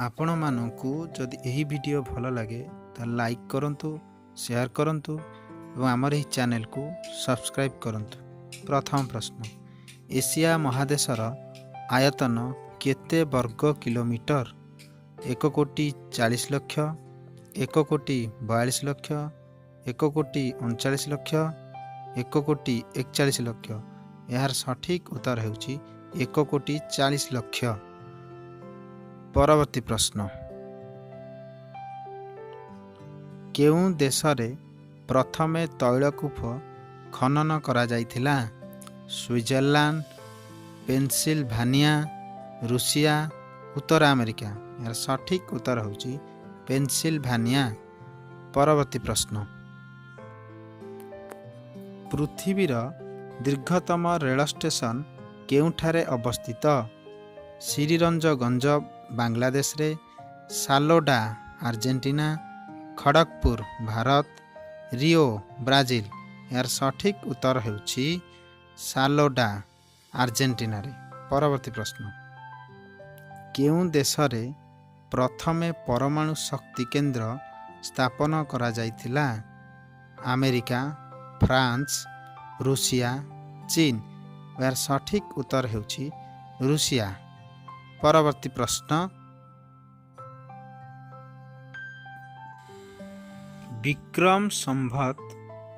ଆପଣମାନଙ୍କୁ ଯଦି ଏହି ଭିଡ଼ିଓ ଭଲ ଲାଗେ, ତାହେଲେ ଲାଇକ୍ କରନ୍ତୁ, ସେୟାର କରନ୍ତୁ ଏବଂ ଆମର ଏହି ଚ୍ୟାନେଲକୁ ସବସ୍କ୍ରାଇବ୍ କରନ୍ତୁ। ପ୍ରଥମ ପ୍ରଶ୍ନ, ଏସିଆ ମହାଦେଶର ଆୟତନ କେତେ ବର୍ଗ କିଲୋମିଟର? 1 କୋଟି 40 ଲକ୍ଷ, 1 କୋଟି 42 ଲକ୍ଷ, 1 କୋଟି 39 ଲକ୍ଷ, 1 କୋଟି 41 ଲକ୍ଷ। ଏହାର ସଠିକ୍ ଉତ୍ତର ହେଉଛି 1 କୋଟି 40 ଲକ୍ଷ। ପରବର୍ତ୍ତୀ ପ୍ରଶ୍ନ, କେଉଁ ଦେଶରେ ପ୍ରଥମେ ତୈଳକୂପ ଖନନ କରାଯାଇଥିଲା? ସୁଇଜରଲ୍ୟାଣ୍ଡ, ପେନସିଲଭାନିଆ, ରୁଷିଆ, ଉତ୍ତର ଆମେରିକା। ଏହାର ସଠିକ୍ ଉତ୍ତର ହେଉଛି ପେନସିଲଭାନିଆ। ପରବର୍ତ୍ତୀ ପ୍ରଶ୍ନ, ପୃଥିବୀର ଦୀର୍ଘତମ ରେଳ ଷ୍ଟେସନ କେଉଁଠାରେ ଅବସ୍ଥିତ? ସିରାଜଗଞ୍ଜ ବାଂଲାଦେଶରେ, ସାଲୋଡା Argentina, Kharagpur Bharat, Rio Brazil. ଏହାର ସଠିକ୍ ଉତ୍ତର ହେଉଛି ସାଲୋଡା ଆର୍ଜେଣ୍ଟିନାରେ। ପରବର୍ତ୍ତୀ ପ୍ରଶ୍ନ, କେଉଁ ଦେଶରେ ପ୍ରଥମେ ପରମାଣୁ ଶକ୍ତି କେନ୍ଦ୍ର ସ୍ଥାପନ କରାଯାଇଥିଲା? ଆମେରିକା, ଫ୍ରାନ୍ସ, ରୁଷିଆ, ଚୀନ। ଏହାର ସଠିକ୍ ଉତ୍ତର ହେଉଛି ରୁଷିଆ। ପରବର୍ତ୍ତୀ ପ୍ରଶ୍ନ, ବିକ୍ରମ ସମ୍ବତ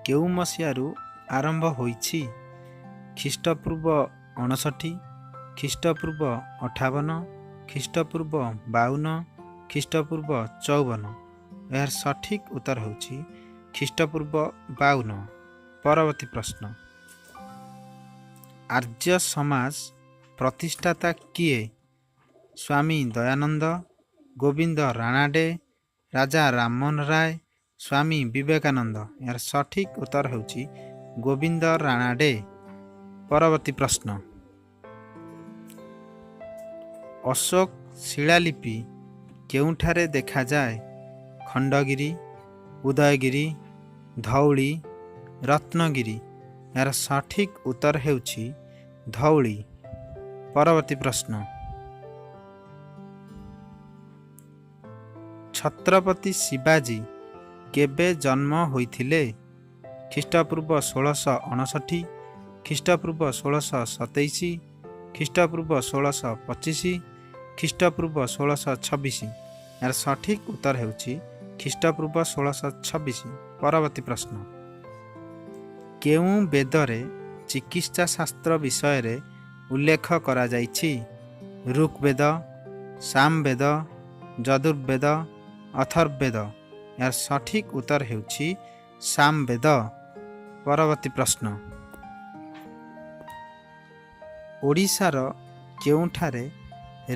କେଉଁ ମସିହାରୁ ଆରମ୍ଭ ହୋଇଛି? ଖ୍ରୀଷ୍ଟପୂର୍ବ 59, ଖ୍ରୀଷ୍ଟପୂର୍ବ 58, ଖ୍ରୀଷ୍ଟପୂର୍ବ 52, ଖ୍ରୀଷ୍ଟପୂର୍ବ 54। ଏହାର ସଠିକ୍ ଉତ୍ତର ହେଉଛି ଖ୍ରୀଷ୍ଟପୂର୍ବ 52। ପରବର୍ତ୍ତୀ ପ୍ରଶ୍ନ, ଆର୍ଯ୍ୟ ସମାଜ ପ୍ରତିଷ୍ଠାତା କିଏ? ସ୍ୱାମୀ ଦୟାନନ୍ଦ, ଗୋବିନ୍ଦ ରାଣାଡେ, ରାଜା ରାମମୋହନ ରାୟ, ସ୍ୱାମୀ ବିବେକାନନ୍ଦ। ଏହାର ସଠିକ୍ ଉତ୍ତର ହେଉଛି ଗୋବିନ୍ଦ ରାଣାଡେ। ପରବର୍ତ୍ତୀ ପ୍ରଶ୍ନ, ଅଶୋକ ଶିଳାଲିପି କେଉଁଠାରେ ଦେଖାଯାଏ? ଖଣ୍ଡଗିରି, ଉଦୟଗିରି, ଧଉଳି, ରତ୍ନଗିରି। ଏହାର ସଠିକ୍ ଉତ୍ତର ହେଉଛି ଧଉଳି। ପରବର୍ତ୍ତୀ ପ୍ରଶ୍ନ, ଛତ୍ରପତି ଶିବାଜୀ କେବେ ଜନ୍ମ ହୋଇଥିଲେ? ଖ୍ରୀଷ୍ଟପୂର୍ବ 1659, ଖ୍ରୀଷ୍ଟପୂର୍ବ 1627, ଖ୍ରୀଷ୍ଟପୂର୍ବ 1625, ଖ୍ରୀଷ୍ଟପୂର୍ବ 1626। ଏହାର ସଠିକ୍ ଉତ୍ତର ହେଉଛି ଖ୍ରୀଷ୍ଟପୂର୍ବ 1626। ପରବର୍ତ୍ତୀ ପ୍ରଶ୍ନ, କେଉଁ ବେଦରେ ଚିକିତ୍ସା ଶାସ୍ତ୍ର ବିଷୟରେ ଉଲ୍ଲେଖ କରାଯାଇଛି? ଋଗ୍ବେଦ, ସାମବେଦ, ଯଜୁର୍ବେଦ, ଅଥର୍ବବେଦ। ଏହାର ସଠିକ୍ ଉତ୍ତର ହେଉଛି ସାମବେଦ। ପରବର୍ତ୍ତୀ ପ୍ରଶ୍ନ, ଓଡ଼ିଶାର କେଉଁଠାରେ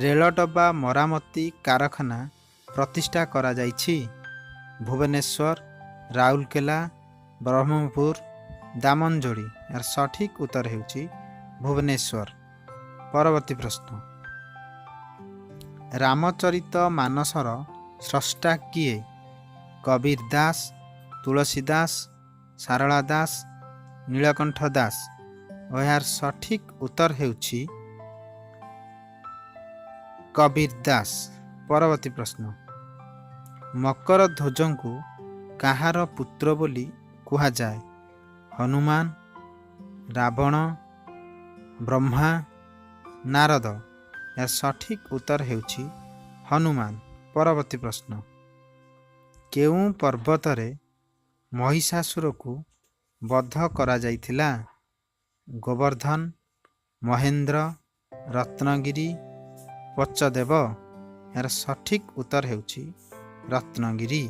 ରେଳ ଡବା ମରାମତି କାରଖାନା ପ୍ରତିଷ୍ଠା କରାଯାଇଛି? ଭୁବନେଶ୍ୱର, ରାଉରକେଲା, ବ୍ରହ୍ମପୁର, ଦାମନଯୋଡ଼ି। ଏହାର ସଠିକ୍ ଉତ୍ତର ହେଉଛି ଭୁବନେଶ୍ୱର। ପରବର୍ତ୍ତୀ ପ୍ରଶ୍ନ, ରାମଚରିତ ମାନସର ସ୍ରଷ୍ଟା କିଏ? କବୀର ଦାସ, ତୁଳସୀ ଦାସ, ସାରଳା ଦାସ, ନୀଳକଣ୍ଠ ଦାସ। ଓ ଏହାର ସଠିକ୍ ଉତ୍ତର ହେଉଛି କବୀର ଦାସ। ପରବର୍ତ୍ତୀ ପ୍ରଶ୍ନ, ମକର ଧ୍ୱଜଙ୍କୁ କାହାର ପୁତ୍ର ବୋଲି କୁହାଯାଏ? ହନୁମାନ, ରାବଣ, ବ୍ରହ୍ମା, ନାରଦ। ଏହାର ସଠିକ୍ ଉତ୍ତର ହେଉଛି ହନୁମାନ। ପରବର୍ତ୍ତୀ ପ୍ରଶ୍ନ, କେଉଁ ପର୍ବତରେ ମହିଷାସୁରକୁ ବଧ କରାଯାଇଥିଲା? ଗୋବର୍ଦ୍ଧନ, ମହେନ୍ଦ୍ର, ରତ୍ନଗିରି, ପଞ୍ଚଦେବ। ଏହାର ସଠିକ୍ ଉତ୍ତର ହେଉଛି ରତ୍ନଗିରି।